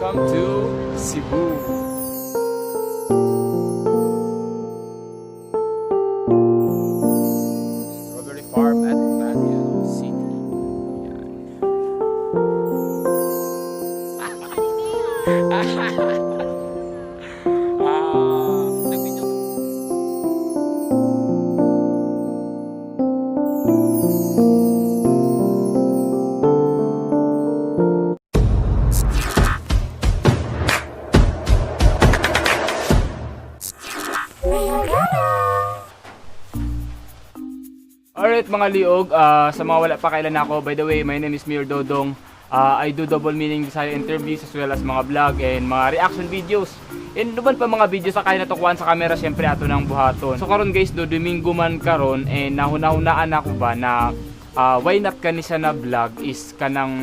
Welcome to Cebu. Strawberry Farm at Baguio City. Yan. Ah, nag-video. Alright, mga liog, sa mga wala pa kailan ako, by the way, my name is Mir Dodong. I do double meaning Bisaya interviews as well as mga vlog and mga reaction videos. And uban pa mga videos sa kaya natukuan sa camera, syempre ato ng buhaton. So karon guys, do Domingo man karon and nahuna-hunaan ako ba na why not kani siya na vlog is kanang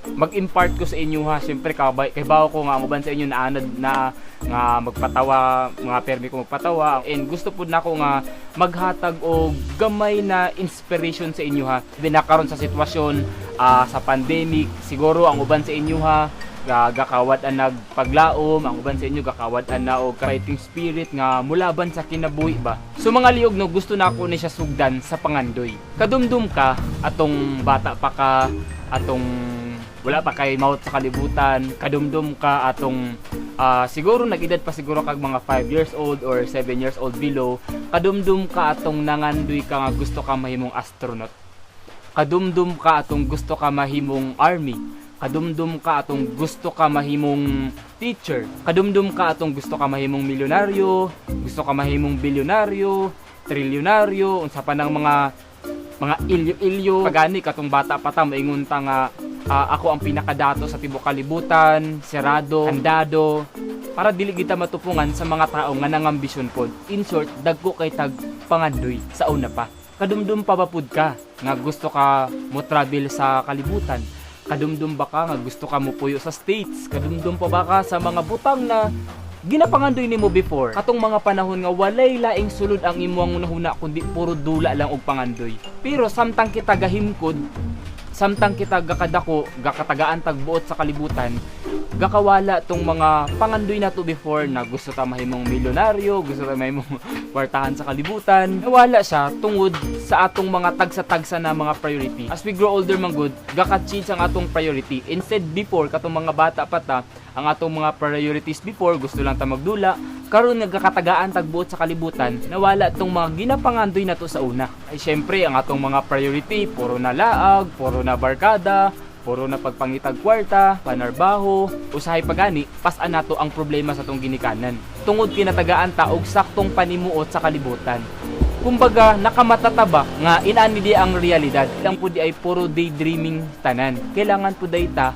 mag-impart ko sa inyo ha. Syempre kabay kay bawo ko nga ang uban sa inyo naanad na nga magpatawa, mga permi ko magpatawa and gusto pud nako nga maghatag og gamay na inspiration sa inyo ha. Binakaron sa sitwasyon sa pandemic, siguro ang uban sa inyo ha gakawad ang nagpaglaom, ang uban sa inyo gakawad ang na og fighting spirit nga mulaban sa kinabuhi ba. So mga liog no, gusto na ako ni siya sugdan sa pangandoy. Kadumdum ka atong bata pa ka, atong wala pa kay mouth sa kalibutan, kadumdum ka atong siguro nag-edad pa siguro kag mga 5 years old or 7 years old below, kadumdum ka atong nangandoy ka nga gusto ka mahimong astronaut. Kadumdum ka atong gusto ka mahimong army. Kadumdum ka atong gusto ka mahimong teacher. Kadumdum ka atong gusto ka mahimong milyonaryo, gusto ka mahimong bilyonaryo, trilyonaryo, unsa pa nang mga ilyo-ilyo. Pagani katong bata pa ta maingon ta nga ako ang pinakadato sa tibuok kalibutan, serado, kandado, para dili kita matupungan sa mga tao nga nangambisyon pod. In short, dagko kay tag pangandoy sa una pa. Kadumdum pa ba pud ka nga gusto ka mo travel sa kalibutan? Kadumdum ba ka nga gusto ka mo puyo sa States? Kadumdum pa ba ka sa mga butang na ginapangandoy nimo before? Katong mga panahon nga walay laing sulod ang imong hunahuna kundi puro dula lang og pangandoy. Pero samtang kita gahimkod, samtang kita gakadako, gakatagaan tagbuot sa kalibutan, gakawala tong mga pangandoy nato before na gusto ta mahimong milyonaryo, gusto ta mahimong kwartahan sa kalibutan. Nawala siya tungod sa atong mga tagsa-tagsa na mga priority. As we grow older man gud, gaka-change ang atong priority. Instead before katong mga bata pa ta, ang atong mga priorities before gusto lang ta magdula, karon nga gakatagaan tagbuot sa kalibutan, nawala tong mga ginapangandoy nato sa una. Ay syempre ang atong mga priority puro na laag, puro na barkada, puro na pagpangitag kwarta, panarbaho, usahay pagani, pas-an nato ang problema sa tong ginikanan. Tungod kinatagaan ta og saktong panimuot sa kalibutan. Kumbaga, nakamatata ba nga inani di ang realidad. Lang po di ay puro daydreaming tanan. Kailangan po day ta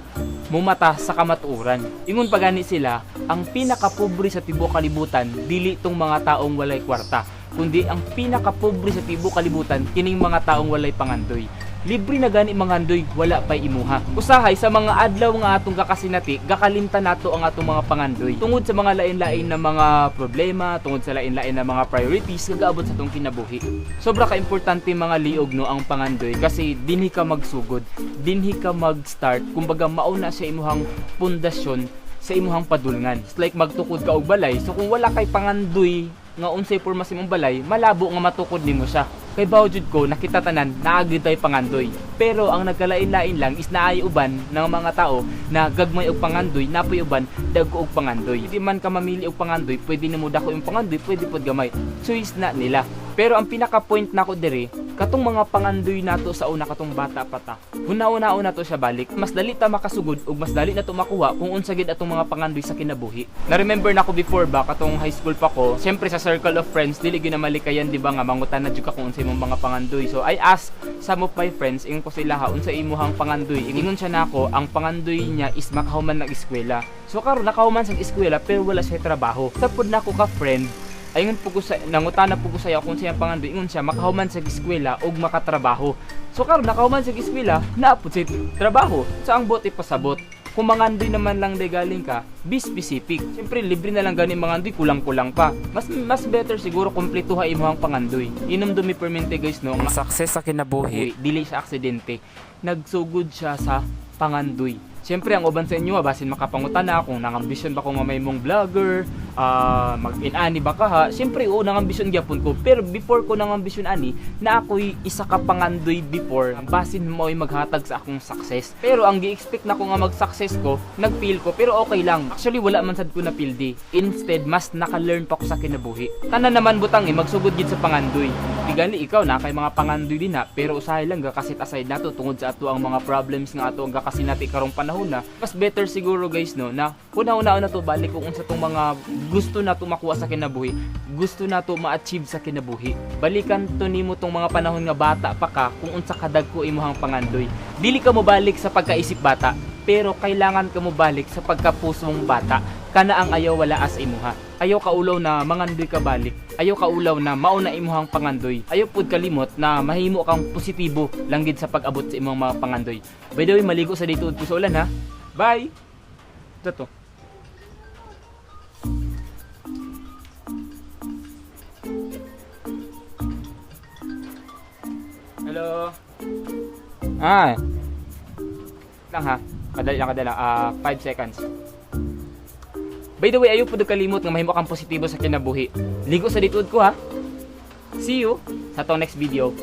mumata sa kamatuoran. Ingon pa gani sila, ang pinakapobre sa tibuok kalibutan dili tong mga taong walay kwarta, kundi ang pinakapobre sa tibuok kalibutan kining mga taong walay pangandoy. Libre na gani mangandoy, wala pay imuha. Usahay sa mga adlaw nga atong gakasinati, gakalimtan nato ang atong mga pangandoy. Tungod sa mga lain-lain na mga problema, tungod sa lain-lain na mga priorities kagaabot sa atong kinabuhi. Sobra ka importante mga liog no ang pangandoy kasi dinhi ka magsugod, dinhi ka mag-start, kumbaga mauna sa imuhang pundasyon sa imuhang padulngan. It's like magtukod ka og balay. So kung wala kay pangandoy nga unsay porma sa imong balay, malabo nga matukod nimo siya. Kay bawo jud ko nakita tanan naa gyud tay pangandoy. Pero ang nagkalain-lain lang is naay uban ng mga tao na gagmay og pangandoy, napoy uban dagko og pangandoy. Di man ka mamili og pangandoy, pwede nimo dako yung pangandoy, pwede pod gamay. Choice na nila. Pero ang pinaka point nako diri, katong mga pangandoy nato sa una katong bata pa ta. Huna-hunaon nato siya balik, mas dali ta makasugod ug mas dali nato makuha kung unsa gid atong mga pangandoy sa kinabuhi. Na-remember nako before ba katong high school pa ko, syempre sa circle of friends dili gyud na malikayan di ba nga mangutan na jud ka kung unsa imong mga pangandoy. So I ask some of my friends, ingon ko sila ha, unsa imuhang pangandoy? Ingon siya nako, ang pangandoy niya is makahuman ng eskwela. So karon nakahuman sa eskwela pero wala siya trabaho. Sa pud nako ka friend, ayun po ko sa nangutana po ko sa kung siyang pangandoy, ingon siya makahuman sa eskwela ug makatrabaho. So karon nakahuman sa eskwela, naa pud siya trabaho. So ang buot ipasabot, kung mangandoy naman lang de galing ka, be specific. Siyempre, libre na lang gani mangandoy, kulang-kulang pa. Mas better siguro kumpletuha imuhang pangandoy. Inom dumi permente guys no, Ang success sa kinabuhi dili siya aksidente. Nagsugod siya sa pangandoy. Siyempre, ang uban sa inyo, basin makapangutan na kung nangambisyon ba ko nga may mong vlogger, mag-inani ba ka ha? Siyempre, oo, nangambisyon gyapon ko. Pero before ko nangambisyon ani, na ako'y isa ka pangandoy before, basin mo'y maghatag sa akong success. Pero ang gi-expect na ko nga mag-success ko, nag-fail ko, pero okay lang. Actually, wala man sad ko na pildi. Instead, mas naka-learn pa ko sa kinabuhi. Tanan naman butang eh, magsugod gid sa pangandoy. Tigali ikaw na kay mga pangandoy din ha, pero usahay lang gakasit aside nato tungod sa ato ang mga problems nga ato ang gakasinati karong panahon na. Mas better siguro, guys, no, na una-una na to balik kung unsa tong mga gusto na to makuha sa kinabuhi, gusto na to ma-achieve sa kinabuhi. Balikan to nimo tong mga panahon nga bata pa ka kung unsa kadagko imuhang pangandoy. Dili ka mo balik sa pagkaisip bata, pero kailangan ka mo balik sa pagkapusong bata. Kana ang ayaw wala as imuha. Ayaw kaulaw na mangandoy ka balik. Ayaw kaulaw na mauna imuhang pangandoy. Ayaw pud kalimot na mahimo kang positibo langgid sa pag-abot sa imong mga pangandoy. By the way, maligo sa dito ko sa ulan ha. Bye. Ito to. Hello. Ah. Lang ha. Kadali lang, kadali lang. 5 seconds. By the way, ayaw po kalimot nga mahimo kang positibo sa kinabuhi. Ligo sa dituod ko ha. See you sa tong next video.